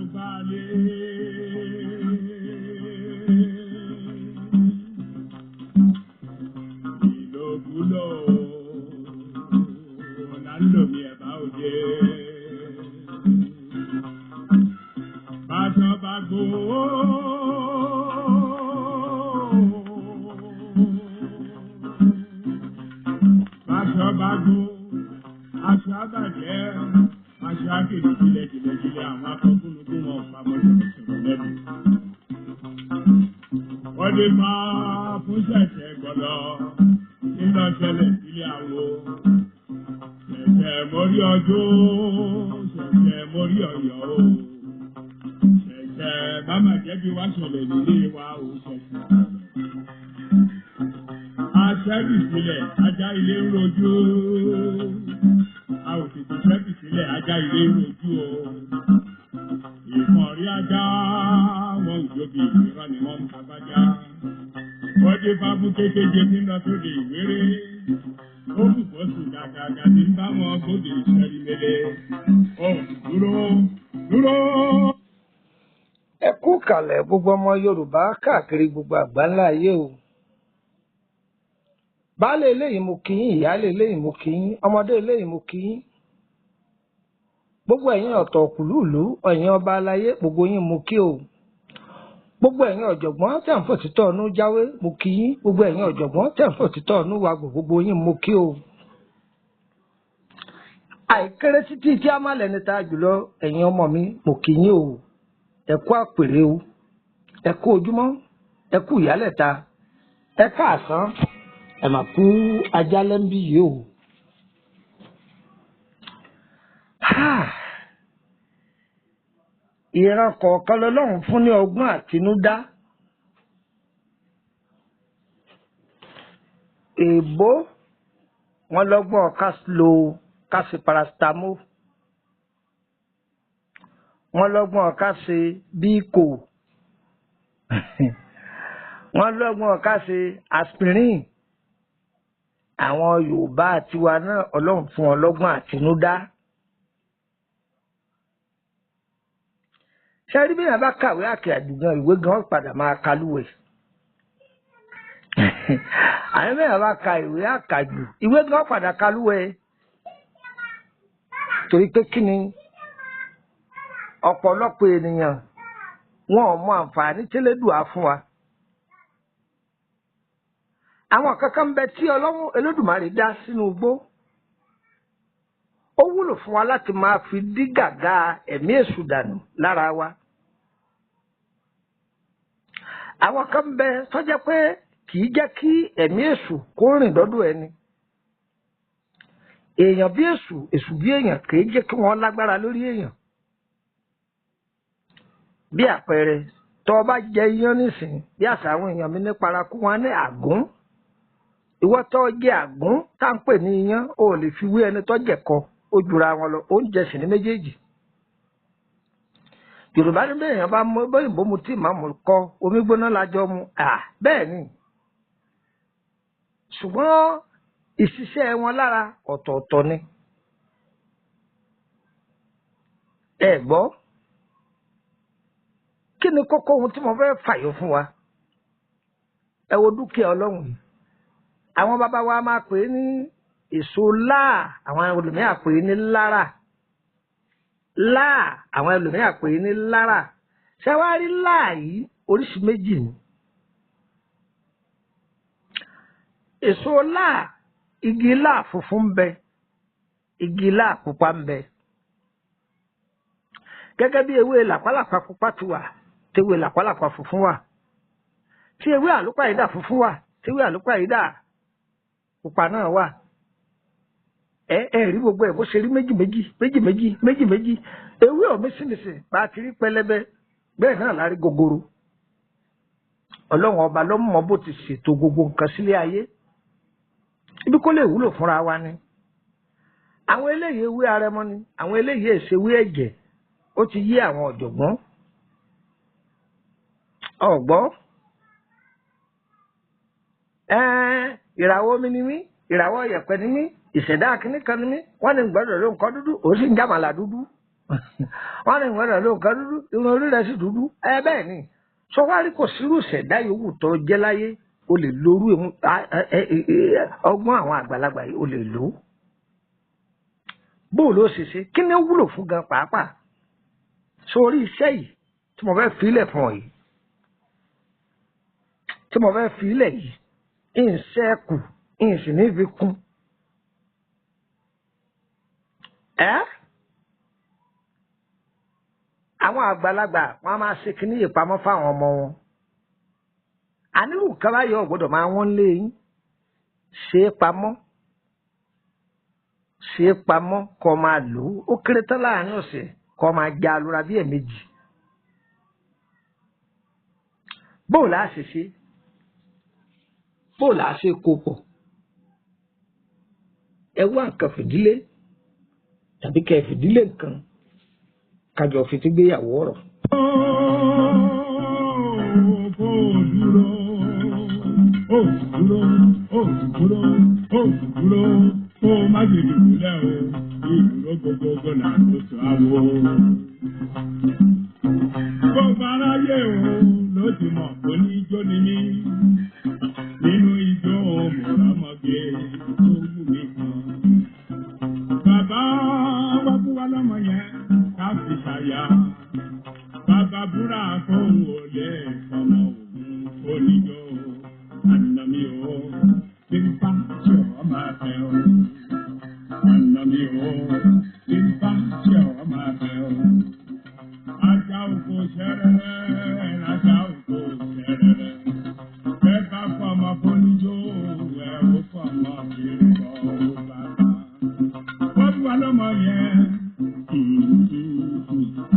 Àlùfáàlẹ̀. Ìlòkulò là ń lò mí ẹ̀bá òde. Bàtọ̀ bá gbó. Bàtọ̀ bá gbó. Aṣọ àbàjẹ́, aṣọ àkèké jìnlẹ̀ jìnlẹ̀ jìnlẹ̀ àwọn akọ́kúnnukún wọn pamọ́ sọ̀rọ̀sọ̀rọ̀ lẹ́nu. Wọ́n dé máa fún ṣẹ̀ṣẹ̀ gbọ́dọ̀ nínú ṣẹlẹ̀ sílé àwo. Ṣẹ̀ṣẹ̀ mórí ọjọ́, ṣẹ̀ṣẹ̀ mórí ọ̀yọ́ o. Ṣẹ̀ṣẹ̀ máma jẹ́bi wá ṣẹlẹ̀ nílé wa o ṣẹ̀ṣẹ̀. Aṣẹ́bì sílẹ̀, ajá ilé ń rojú. A ò tètè ṣẹ́bì sílẹ̀, ajá ilé ń rojú o. Ìkànrí ajá wọn ò jóbi ìrọ́ ni wọ́n ń ta bájá. Wọ́n dé fáfú kékeré tí ń lọ sóde ìwéré. Ó kù kó sùn gàgàgà tí ń bá wọn gbóde ìṣẹ́rí mele. Ó dúró dúró. Ẹ kú kàlẹ̀ gbogbo ọmọ Yorùbá káàkiri gbogbo àgbáńlá ayé o. Baálé eléyìí mo kí yín, ìyáálé eléyìí mo kí yín, ọmọdé eléyìí mo kí yín. Gbogbo ẹ̀yin ọ̀tọ̀ kùlúùlú, ẹ̀yin ọba aláyé, gbogbo yín mo kí o. Gbogbo ẹ̀yin ọ̀jọ̀gbọ́n tẹ̀ ń fòtítọ́ ọ̀nú jáwé, mo kí yín. Gbogbo ẹ̀yin ọ̀jọ̀gbọ́n tẹ̀ ń fòtítọ́ ọ̀nú wagbò, gbogbo yín mo kí o. Àìkéré títí tí a má lẹni ta jùlọ, ẹ̀yin ọmọ mi, mo kí yín o. Ẹ kú àpèrè o. Ẹ kú ojúmọ́, ẹ kú ìyálẹ̀ta, ẹ káàsán, ẹ mà kú ajálẹ̀ ń bí yìí o. Ìran kọ̀ọ̀kan lọ́lọ́run fún ní ọgbọ́n àtinúdá. Èèbó wọn lọ́gbọ́n ká lo ká ṣe paracetamol. Wọ́n lọ́gbọ́n ká ṣe bíkò. Wọ́n lọ́gbọ́n ká ṣe aspirin. Àwọn Yorùbá tiwa náà Ọlọ́run fún wọn lọ́gbọ́n àtinúdá. Ṣé rí bí èèyàn bá kàwé àkè àdùgàn ìwé gan padà máa kalúwẹ̀. Àwọn bí èèyàn bá ka ìwé àkàjù ìwé gan padà kalúwẹ̀. Torí pé kí ni ọ̀pọ̀lọpọ̀ ènìyàn wọn ò mọ àǹfààní tẹ́lẹ̀dùá fún wa. Àwọn kankan ń bẹ tí Ọlọ́run Olódùmarè dá sínú igbó. Ó wúlò fún wa láti máa fi dí gàgà ẹ̀mí èṣù dànù lára wa. Àwọn kan ń bẹ tó jẹ́ pé kì í jẹ́ kí ẹ̀mí èṣù kó rìn lọ́dọ̀ ẹni. Èèyàn bí èṣù, èṣù bí èèyàn kì í jẹ́ kí wọ́n lágbára lórí èèyàn. Bí àpẹẹrẹ, tó o bá jẹ iyán nísìnyí, bí àṣà àwọn èèyàn mi ní paraku wọn ní àgún. Ìwọ tó jẹ àgún tá à ń pè ní iyán, o ò lè fi wé ẹni tó jẹ̀kọ, ó jura wọn lọ, oúnjẹ sì ní méjèèjì. Yorùbá ní bẹ́ẹ̀ yẹn bá mú bóyìnbó mu tí màá mú kọ, omi gbóná lájọ mu, à bẹ́ẹ̀ ni. Ṣùgbọ́n ìṣiṣẹ́ wọn lára ọ̀tọ̀ọ̀tọ̀ ni. Ẹ gbọ́, kí ni kókó ohun tí mo fẹ́ fàyọ fún wa? Ẹ wo dúkìá Ọlọ́run yìí. Àwọn bàbá wa máa pè é ní èso láà, àwọn ẹlòmíà pè é ní lára. Láà, àwọn ẹlòmíà pè é ní lára. Ṣé wàá rí láà yìí oríṣi méjì ni? Èso láà, igi láà funfun ń bẹ, igi láà pupa ń bẹ. Gẹ́gẹ́ bí ewé làpálàpá pupa ti wà, tewé làpálàpá funfun wà. Tí ewé àlùpàyídà funfun wà, tewé àlùpàyídà pupa náà wà. Ẹ ẹ rí gbogbo ẹ bó ṣe rí méjì méjì méjì méjì méjì méjì. Ewé ọ̀mísìmísì bá ti rí pẹlẹbẹ bẹ́ẹ̀ náà la rí gogoro. Ọlọ́run ọba ló mọ bó ti ṣètò gbogbo nǹkan sílé ayé. Ibi kó lè wúlò fúnra wa ni. Àwọn eléyìí ewé arẹmọ ni, àwọn eléyìí èsè ewé ẹ̀jẹ̀. Ó ti yé àwọn ọ̀jọ̀gbọ́n. Ọ̀gbọ́n. Ìràwọ̀ omi ni mí, ìràwọ̀ yẹ̀pẹ̀ ni mí, ìṣẹ̀dá akínní kan ni mí, wọ́n ní gbọ́dọ̀ ló nǹkan dúdú, ó sì ń jàmàlà dúdú. Wọ́n ní ìwọ́n rẹ̀ ló nǹkan dúdú, irun orí rẹ̀ sì dúdú. Ẹ bẹ́ẹ̀ ni, sọwárí kò sírú ìṣẹ̀dá yòówù tó jẹ́ láyé, o lè lorú ọgbọ́n àwọn àgbàlagbà yìí, o lè lò ó. Bóò ló ṣe ṣe, kí ni ó wúlò fún gan pàápàá? Sórí iṣẹ́ yìí tí mo fẹ́ filẹ̀ fún ọ yìí, tí mo fẹ́ filẹ̀ yìí, ìṣẹ́kù ìsìn ní fi kún. Ẹ́ àwọn àgbàlagbà wọn a máa ṣe kínní ìpamọ́ fáwọn ọmọ wọn. Ànírù kan báyọ̀ gbọ́dọ̀ máa wọ́n lé yín. Ṣe é pamọ́, ṣe é pamọ́ kó máa lò ó. Ó kéré tán láàrin ọ̀sẹ̀ kó máa já lura bí ẹ̀ẹ̀mejì. Bóò láà ṣe ṣe, bóò láà ṣe kó pọ̀. Ẹ wá nǹkan fìdílé tàbí kẹ́ fìdílé nǹkan kájọ fi ti gbéyàwó ọ̀rọ̀. Ó dúró, ó dúró, ó dúró, ó dúró, kó má ṣe dùbúlẹ̀ o, ìdúró gbogbogbò là ń sọ àwo. Gbogbo aráyé o ló ti mọ̀ kó ní ijó ni mí. Nínú ijó mọ̀ràmọ́gé tó wù mí kan. Bàbá wá fún wa lọ́mọ yẹn ká fi ṣàyà. Bàbá búra fóun ò lè fọmọ òun oníjó. Àná mi ò bí n bá ṣe ọ̀ máa fẹ́ o. Àná mi ò bí n bá ṣe ọ̀ máa fẹ́ o. Ajá oko ṣẹrẹrẹ, ajá oko ṣẹrẹrẹ. Bẹ́ẹ̀ bá fọmọ fóníjó, ẹ̀ ó fọmọ kiri bọ̀ ó bàbá. Wọ́n bí wa lọ́mọ yẹn.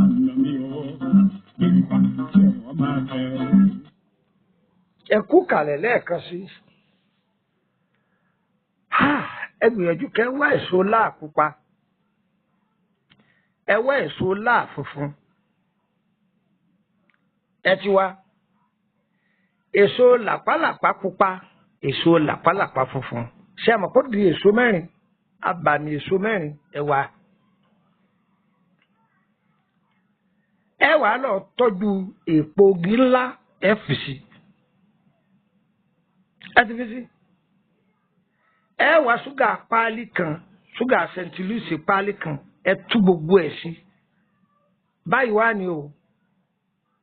Àná mi ò bí n bá ṣe ọ̀ máa fẹ́ o. Ẹ kú kàlẹ̀ lẹ́ẹ̀kan sí. Ẹ gbìyànjú kẹ́ wá èso láà pupa, ẹ wá èso láà funfun. Ẹ ti wá èso làpálàpá pupa, èso làpálàpá funfun. Ṣé ẹ mọ̀ kó di èso mẹ́rin? Abàmì èso mẹ́rin ẹ wá. Ẹ wàá lọ tọ́jú èèpo igi ńlá, ẹ fi sí. Ẹ ti fi sí. Ẹ wá ṣúgà páálí kan, ṣúgà sẹńtìlúùsì páálí kan, ẹ tú gbogbo ẹ̀ sí. Báyìí wá ni o.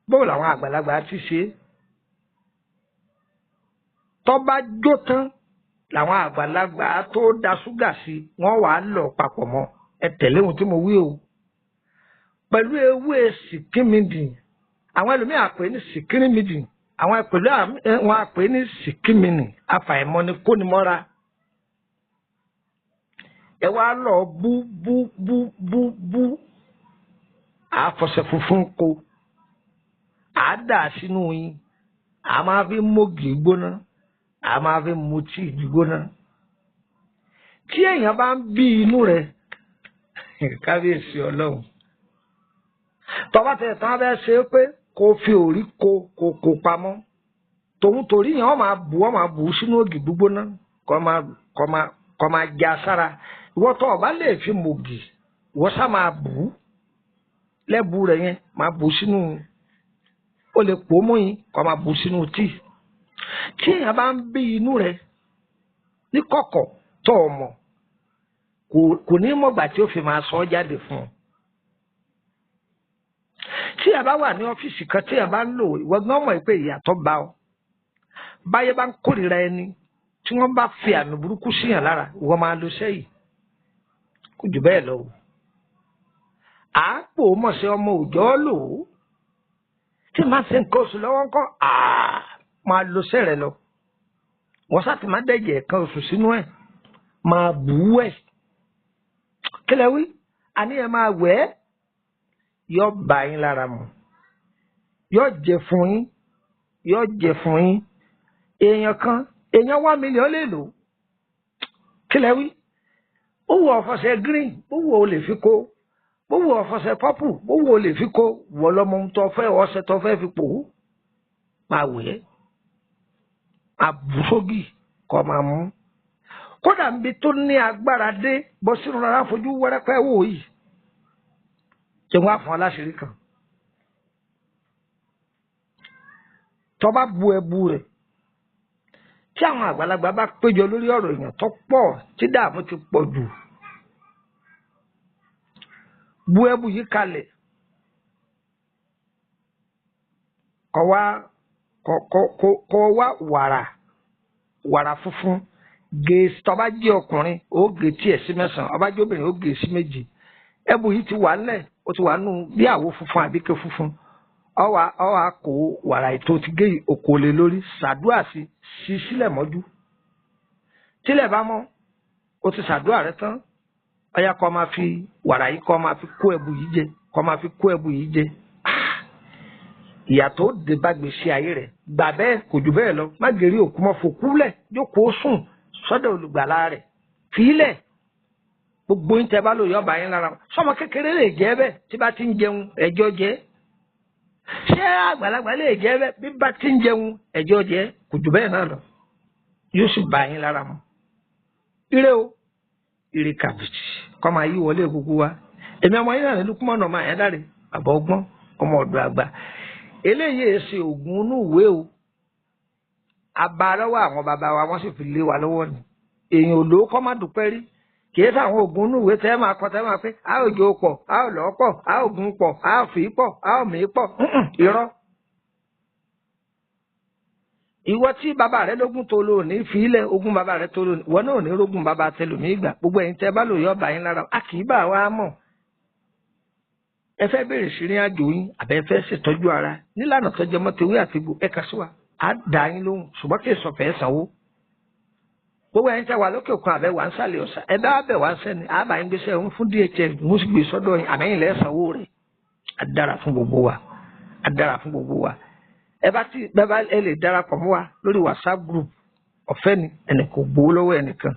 Bóò làwọn àgbàlagbà ti ṣe é. Tó bá jó tán làwọn àgbàlagbà tó da ṣúgà sí, wọ́n wàá lọ papọ̀ mọ́. Ẹ tẹ̀lé ohun tí mo wí o. Pẹ̀lú ewé sìkímìdì, àwọn ẹlòmíì àpè ní sìkírímìdì, àwọn pẹ̀lú wọn àpè ní sìkímìnì, afàìmọ́ni kónimọ́ra. Ẹ wá lọ bú bú bú bú bú, àfọ̀ṣẹ funfun ko, à dà sínú yín, à máa fi mógì gbóná, à máa fi mu tíì gbígbóná. Tí èèyàn bá ń bí inú rẹ̀, kábíyèsí Ọlọ́run. Tọ́ba tẹ̀ tán bẹ́ẹ̀ ṣe é pé kó fi òrí ko kó kó pamọ́. Tòun torí yẹn wọ́n máa bù, wọ́n máa bù sínú ògì gbígbóná, kó máa kó máa kó máa já sára. Ìwọ tó o bá lè fi mògì, ìwọ sá máa bù ú. Lẹ́bu rẹ̀ yẹn máa bù sínú, ó lè pò ó mú yín kó máa bù sínú tíì. Tí èèyàn bá ń bí inú rẹ̀ ní kọ̀kọ̀ tó o mọ̀, kò ní mọ̀gbà tí ó fi máa sọ ọ́ jáde fún ọ. Tí a bá wà ní ọ́fíìsì kan tí a bá ń lò, ìwọ gan mọ̀ pé ìyàtọ̀ bá ọ. Báyé bá ń kórìíra ẹni tí wọ́n bá fi àmì burúkú síyàn lára, ìwọ máa lo iṣẹ́ yìí. Kò jù bẹ́ẹ̀ lọ o. Àápò mọ̀ṣẹ́ ọmọ òòjọ́ lò ó. Tí màá ṣe nǹkan oṣù lọ́wọ́ ńkọ́, máa lo iṣẹ́ rẹ lọ. Wọ́n sá ti máa dẹ̀jẹ̀ kan oṣù sínú ẹ̀, máa bù ú ẹ̀. Kí lẹ wí? Àní ẹ máa wẹ̀ ẹ́. Yọ bá yín lára mu. Yọ jẹ fún yín. Yọ jẹ fún yín. Èèyàn kan, èèyàn 1 million lè lò. Kí lẹ wí? Ó wù ọ̀fọ̀ṣẹ green, ó wù ó lè fi kó. Ó wù ọ̀fọ̀ṣẹ purple, ó wù ó lè fi kó. Wọ́n lọ́mọ ohun tó fẹ́, ọṣẹ tó fẹ́ fi pò ó. Máa wẹ̀ ẹ́. Máa bù sógì kó máa mú. Kódà níbi tó ní agbára dé, bọ́ sínú rárá fojú wẹ́rẹ́pẹ́ wò yìí. Ṣé wọ́n á fún ọ láṣìírí kan? Tó bá bu ẹbu rẹ̀, tí àwọn àgbàlagbà bá péjọ lórí ọ̀rọ̀ èèyàn tó pọ̀ tí dààmú ti pọ̀ jù, bu ẹbu yìí kalẹ̀, kó wá kó wá wàrà wàrà funfun gé. Tó bá jẹ́ ọkùnrin, ó gé tiẹ̀ sí mẹ́sàn-án. Ó bá jẹ́ obìnrin, ó gé sí méjì. Ẹbu yìí ti wà ńlẹ̀, ó ti wà nù bí àwo funfun àbí ike funfun. Ọwà ọwà kó wàrà ètò ti gé okòólé lórí, ṣàdúrà sí sí sílẹ̀ mọ́jú. Tílẹ̀ bá mọ́, o ti ṣàdúrà rẹ tán, ọyá kó máa fi wàrà yìí, kó máa fi kó ẹbu yìí jẹ, kó máa fi kó ẹbu yìí jẹ. Ìyàtọ̀ dé bá gbèsè ayé rẹ̀. Gbà bẹ́ẹ̀, kò jù bẹ́ẹ̀ lọ. Má gèrè òkú mọ́, fòkúlẹ̀, jókòó sùn sọ́dọ̀ olùgbàlà rẹ̀, fílẹ̀. Gbogbo yín tẹ́ bá lò yọba yín lára. Sọmọ kékeré lè jẹ́ bẹ́ẹ̀, tí bá ti ń jẹun ẹjọ́ jẹ́. Ṣé àgbàlagbà lè jẹ́ bẹ́ẹ̀, bí bá ti ń jẹun ẹjọ́ jẹ́? Kò jù bẹ́ẹ̀ náà lọ, yóò sì bá yín lára mu. Ire o, ire kàbìtì kọ́ máa yí wọlé gbogbo wa. Èmi ọmọ yín náà ní Lukumanu ọmọ Àyándárè, bàbá ọgbọ́n, ọmọ ọ̀dọ̀ àgbà. Eléyìí èsì ògùn inú ìwé o, abá lọ́wọ́ àwọn bàbá wa, wọ́n sì fi lé wa lọ́wọ́ ni. Èèyàn ò lówó kọ́ má dúpẹ́ rí. Kì í sáwọn ògùn inú ìwé tẹ́ máa kọ, tẹ́ máa pé a ò jò pọ̀, a ò lọ́ pọ̀, a ò gun pọ̀, a ò fi pọ̀, a ò mí pọ̀. Irọ́. Ìwọ tí bàbá rẹ lógún tó lò ní fi ilẹ̀ ogún bàbá rẹ tó lò ní, ìwọ náà ò ní rógún bàbá tẹlòmíì gbà. Gbogbo ẹ̀yin tẹ́ bá lò yọ ọba yín lára, a kì í bá wa mọ̀. Ẹ fẹ́ bèrè sí ìrìn àjò yín, àbẹ́ ẹ fẹ́ ṣètọ́jú ara nílànà tó jẹmọ́ tewé àtegbò, ẹ kà sí wa, á dà yín lóhùn, ṣùgbọ́n kì í sọ̀fẹ́ sanwó. Gbogbo ẹ̀yin tẹ́ wà lókè òkun, àbẹ́ wà ń sàlẹ̀ ọ̀sà, ẹ bá bẹ̀ wá ń sẹ́ni, àbá yín gbéṣẹ́ ń fún DHL, ń sì gbé sọ́dọ̀ yín, àmẹ́yìn lẹ́ sanwó rẹ̀. Á dára fún gbogbo wa, á dára fún gbogbo wa. Ẹ bá ti bẹ́ẹ̀ bá ẹ lè darapọ̀ mọ́ wa lórí WhatsApp group, ọ̀fẹ́ ni, ẹnì kò gbowó lọ́wọ́ ẹnìkan.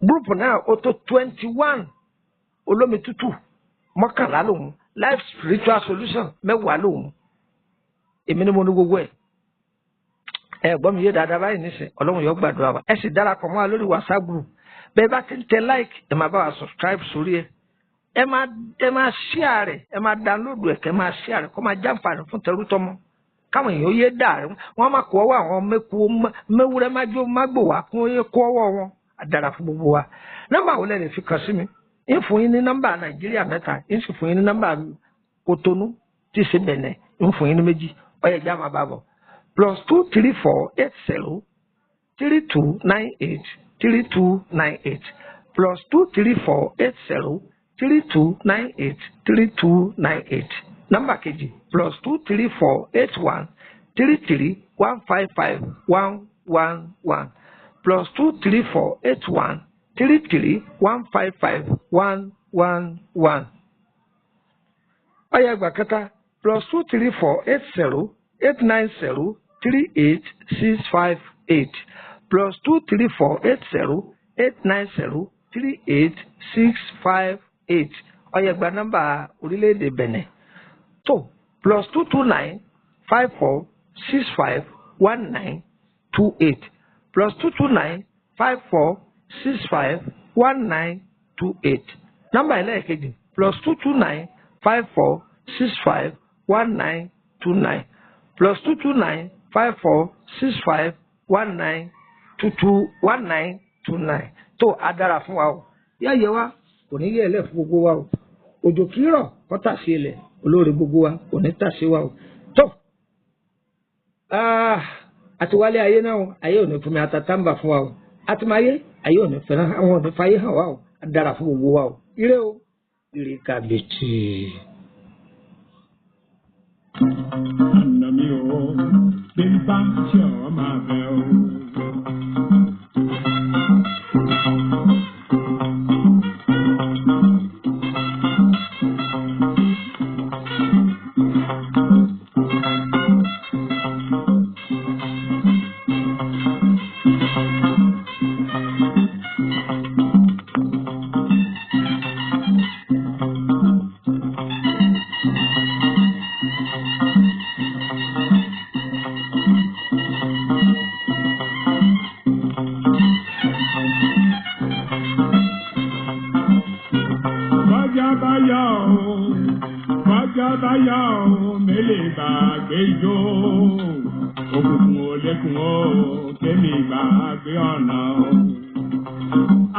Group náà ó tó 21, olómi tútù 11 lòun, life spiritual solution 10 lòun. Èmi ni mo ní gbogbo ẹ̀. Ẹ gbọ́ mi yé dáadáa báyìí nísìn, Ọlọ́run yóò gbàdúrà wa. Ẹ sì darapọ̀ mọ́ wa lórí WhatsApp group. Bẹ́ẹ̀ bá ti ń tẹ like, ẹ máa bá wa subscribe sórí ẹ. Ẹ máa share rẹ̀, ẹ máa download ẹ̀, kẹ́ máa share rẹ̀, kó máa jàǹfààní fún tẹrútọmọ. Káwọn èèyàn yé dà wọ́n máa kó ọwọ́ àwọn mẹ́kú mẹ́wúrẹ́ májó mágbò wá kún yé kó ọwọ́ wọn. Á dára fún gbogbo wa. Nọ́mbà wo lẹ lè fi kàn sí mi? Ń fún yín ní nọ́mbà Nàìjíríà mẹ́ta, ń sì fún yín ní nọ́mbà Kotonu tí í ṣe Bẹ̀nẹ̀, ń fún yín ní méjì. Ọyẹ ìjà máa bá bọ̀. +234 80 3298 3298, +234 80 3298 3298. Nọ́mbà kejì, +234 81 33 155 111, +234 81 33 155 111. Ọyẹ ìgbà kẹta, +234 80 890 38658, +234 80 890 38658. Ọyẹ gba nọ́mbà orílẹ̀-èdè Benin tó, +229 54 65 19 28, +229 54 65 19 28. Nọ́mbà ẹlẹ́ẹ̀kejì, +229 54 65 19 29, +229 54 65 19 22, 19 29. Tó a dára fún wa o, yá yẹ wa kò ní yẹ ẹlẹ́ fún gbogbo wa o. Òjò kì í rọ̀ kó tà sí ilẹ̀, olóore gbogbo wa kò ní tà sí wa o. Tó àti wálé ayé náà o, ayé ò ní fún mi àtàtàǹbà fún wa o. Àti máa yé ayé ò ní fẹ́ràn àwọn ò ní fàyè hàn wa o. A dára fún gbogbo wa o. Ire o, ire kàbìtì. Àná mi ò bí n bá ṣe ọ́ máa bẹ̀ o. Bọ́jọ́ bá yọ ọ́, mélèé gbàgbé ijó. Òkùnkùn ò lékun ó, kémi gbàgbé ọ̀nà o.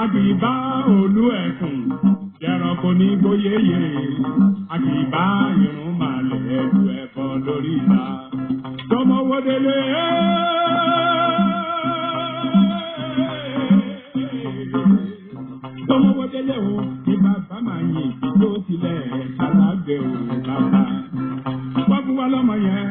Àkìbá olú ẹ̀kùn, jẹranko ní gbóyèyè. Àkìbá irun màlẹ̀ ẹ̀dù ẹ̀fọ́ lórí ìta. Tọmọwọ́délé. Tọmọwọ́délé o, ní bàbá máa yìn tó tilẹ̀ ṣalágbé o bàbá. Wọ́n fún wa lọ́mọ yẹn,